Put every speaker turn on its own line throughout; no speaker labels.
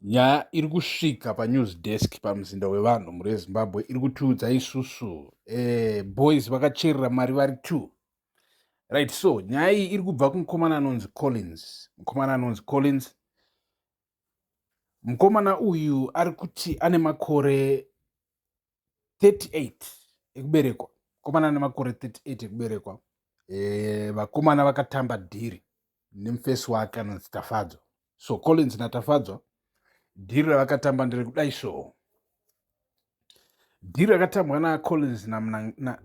Nyaya iri kusvika panews desk pamuzinda wevanhu mhuri yeZimbabwe iri kutiudza isusu boys vakacherera mari vari two. Right, so nyaya iyi iri kubva kumukomana anonzi Collins. Mukomana anonzi Collins. Mukomana uyu ari kuti ane makore 38 ekuberekwa. Mukomana ane makore 38 ekuberekwa. Vakomana vakatamba dhiri nemufesi wake anonzi Tafadzwa. So Collins naTafadzwa, dhiri ravakatamba nderekudai. So dhiri rakatambwa naCollins na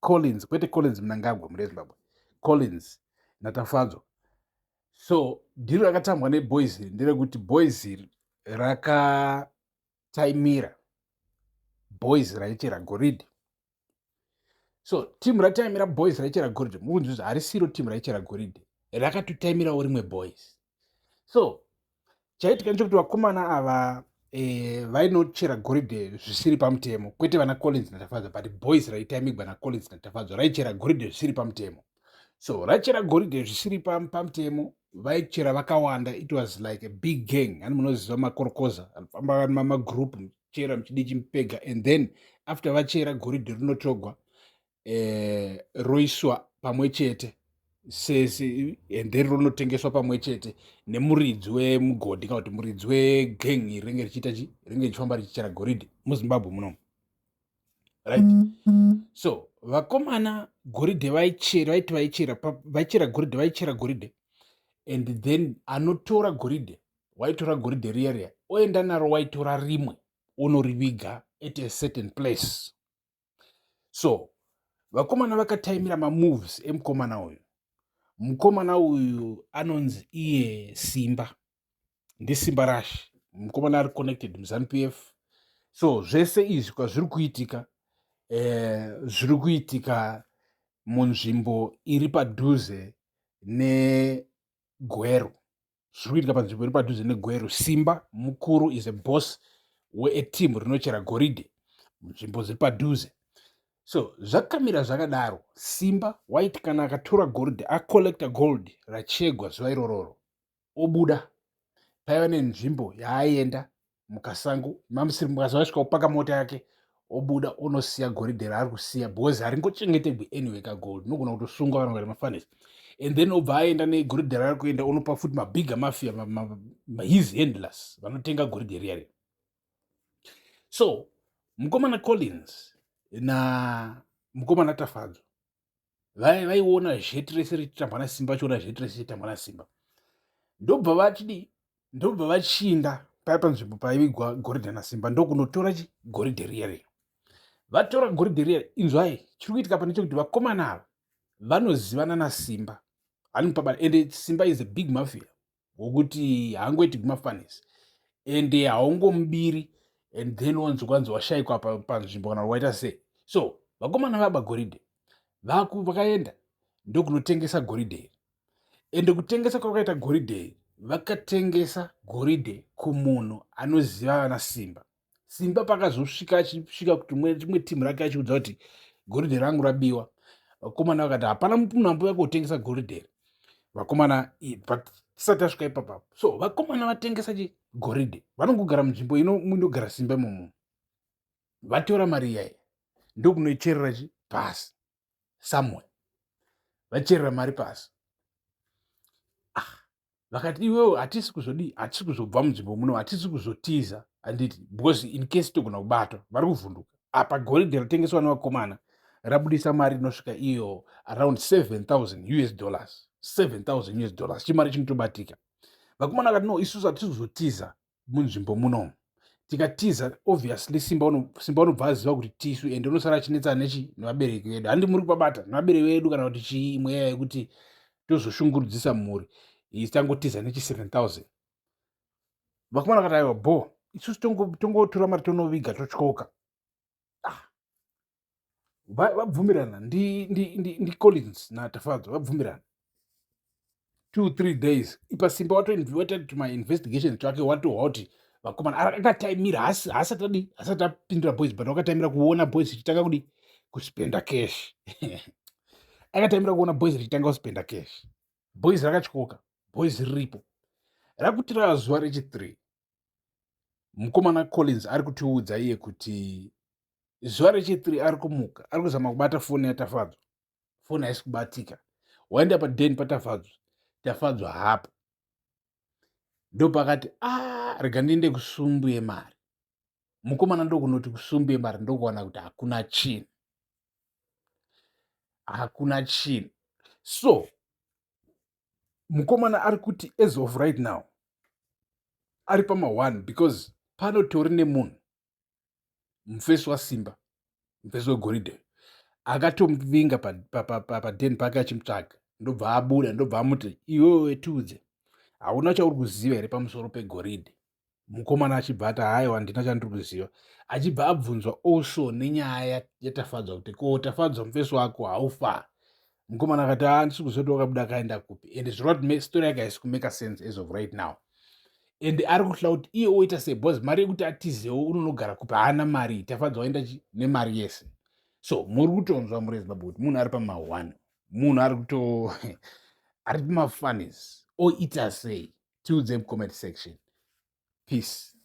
Collins, kwete Collins Mnangagwa mune Zimbabwe, Collins naTafadzwa. So dhiri rakatambwa neboys iri nderekuti boys iri rakataimira boys raichera goridhe. So timu rataimira boys raichera goridhe, mukunzwisa, harisiro timu raichera goridhe, rakatotaimirawo rimwe boys. So chaitika ndechekuti vakomana ava vainochera goridhe zvisiri pamutemo, kwete vana Collins naTafadzwa, but boys raitaimigwa naCollins naTafadzwa raichera goridhe zvisiri pamutemo. So raichera goridhe zvisiri pamutemo, vaichera vakawanda. It was like a big gang. Ani munoziva makorokoza anofamba mamagroup, muchera muchidi chimupega, and then after vachera goridhe rinotogwa, roiswa pamwe chete and then ronotengeswa pamwe chete nemuridzi wemugodhi kana kuti muridzi wegang iri ringe richiita chi ringe richifamba richichera goridhe muZimbabwe munomu, right? So vakomana goridhe vaichera, vaiti vaichera, vaichera goridhe, vaichera goridhe, and then anotora goridhe, waitora goridhe riya riya oenda naro, waitora rimwe onoriviga at a certain place. So vakomana vakataimira mamoves emukomana uyu. Mukomana uyu anonzi iye Simba, ndiSimba Rash. Mukomana ari connected muZANU PF. So zvese izvi kwazviri kuitika, zviri kuitika munzvimbo iri padhuze neGweru. Zviri kuitika panzvimbo iri padhuze neGweru. Simba mukuru, is a boss weteam rinochera goridhe munzvimbo dziri padhuze. So zvakamira zvakadaro, Simba waiti kana akatora goridhe, acollecta gold rachegwa zuva irororo, obuda, paiva nenzvimbo yaaienda mukasango mamusiri mukazovasvika, opaka mota yake, obuda, onosiya goridhe raari kusiya, because haringochengetegwi anyway kagold, unogona kutosungwa vanhu vari mafanis. And then obva aenda negoridhe raari kuenda, onopa futi mabigger mafia, his handlers vanotenga goridhe riya riya. So mukomana Collins namukomana Tafadzwa vaiona zheti rese richitambwa naSimba, vachiona zheti rese richitambwa naSimba, ndobva vachidi, ndobva vachinda paya panzvimbo paivigwa goridhe naSimba, ndokunotora chi goridhe riya riya. Vatora goridhe riya, inzwai chiri kuitika pane chekuti vakomana ava vanozivana naSimba, anomupabana, ende Simba is a big mafia wokuti haangoiti kumafanis, ende haungomubiri and then wanzi kwanzi washayikwa panzvimbo kana waita sei. So vakomana vaba goridhe, vakaenda ndokunotengesa goridhe iri. Ende kutengesa kwavakaita goridhe iri, vakatengesa goridhe kumunhu anoziva vana Simba. Simba pakazosvika, achisvika kuti rimwe timu rake, achiudza kuti goridhe rangu rabiwa, vakomana vakati hapana munhu ambouya kotengesa goridhe iri. Vakomana, but tisati tasvika ipapapo, so vakomana vatengesa chi goridhe, vanongogara munzvimbo ino inogara Simba imomo, vatora mari iyai, ndokunoicherera chi pasi somewhere. Vacherera mari pasi, ah, vakati iwewo hatisi kuzodii, hatisi kuzobva munzvimbo muno, hatisi kuzotiza, handiti? Because in case togona kubatwa. Vari kuvhunduka apa goridhe ratengeswa nevakomana rabudisa mari inosvika iyo around 7000 US dollars, 7000 US dollars, chimari chinotobatika. Vakomana vakati no, isusu hatisi kuzotiza munzvimbo munomu. Tikatiza, obviously Simba unobva aziva kuti tisu, ende unosara achinetsana nechi nevabereki vedu, handi muri kupabata, nevabereki vedu kana kuti chii, imwe yekuti tozoshungurudzisa mhuri tangotiza nechi 7000. Vakomana vakati aiwa, bo, isusu tongotora mari tonoviga, totyoka. Ah. Vabvumirana ndiCollins naTafadzwa, vabvumirana. 2-3 days ipa Simba watoita tumainvestigation twake, watohwa kuti vakomana akataimira, haasati adi, hasati apindura boys, but wakataimira kuona boys richitanga kudi kuspenda cash. Akataimira kuona boys richitanga kuspenda cash. Boys rakatyoka, boys riripo. Rakuti rava zuva rechi3, mukomana Collins ari kutiudza iye kuti zuva rechi3 ari kumuka, ari kuzama kubata foni yaTafadzwa, foni haisi kubatika. Waenda padeni paTafadzwa, Tafadzwa hapo. Ndopakati a ah, rega ndiende kusumbu yemari. Mukomana ndokunoti kusumbu yemari, ndokuwana kuti hakuna chinhu, hakuna chinhu. So mukomana ari kuti as of right now ari pama1 because panotori nemunhu, mufesi waSimba, mufesi wegoridhe, akatomuvinga padeni pake achimutsvaga. Ndobva abuda, ndobva amuti, "Iwewe tiudze, hauna chauri kuziva here pamusoro pegoridhe?" Mukomana achibva ati, "Haiwa, handina chandiri kuziva." Achibva abvunzwa also nenyaya yaTafadzwa kuti, "Ko Tafadzwa mufesi wako haufa?" Mukomana akati, "Handisi kuziva kuti wakabuda akaenda kupi." And zvirova kuti story yake haisi kumake sense as of right now. And ari kuhla kuti iye oita sei, because mari yekuti atizewo unonogara kupi, haana mari. Tafadzwa waenda nemari yese. So muri kutonzwa, muri Zimbabwe, kuti munhu ari pama1, munhu ari kuto ari pamafanis, oita sei? Tiudze mucomment section. Peace.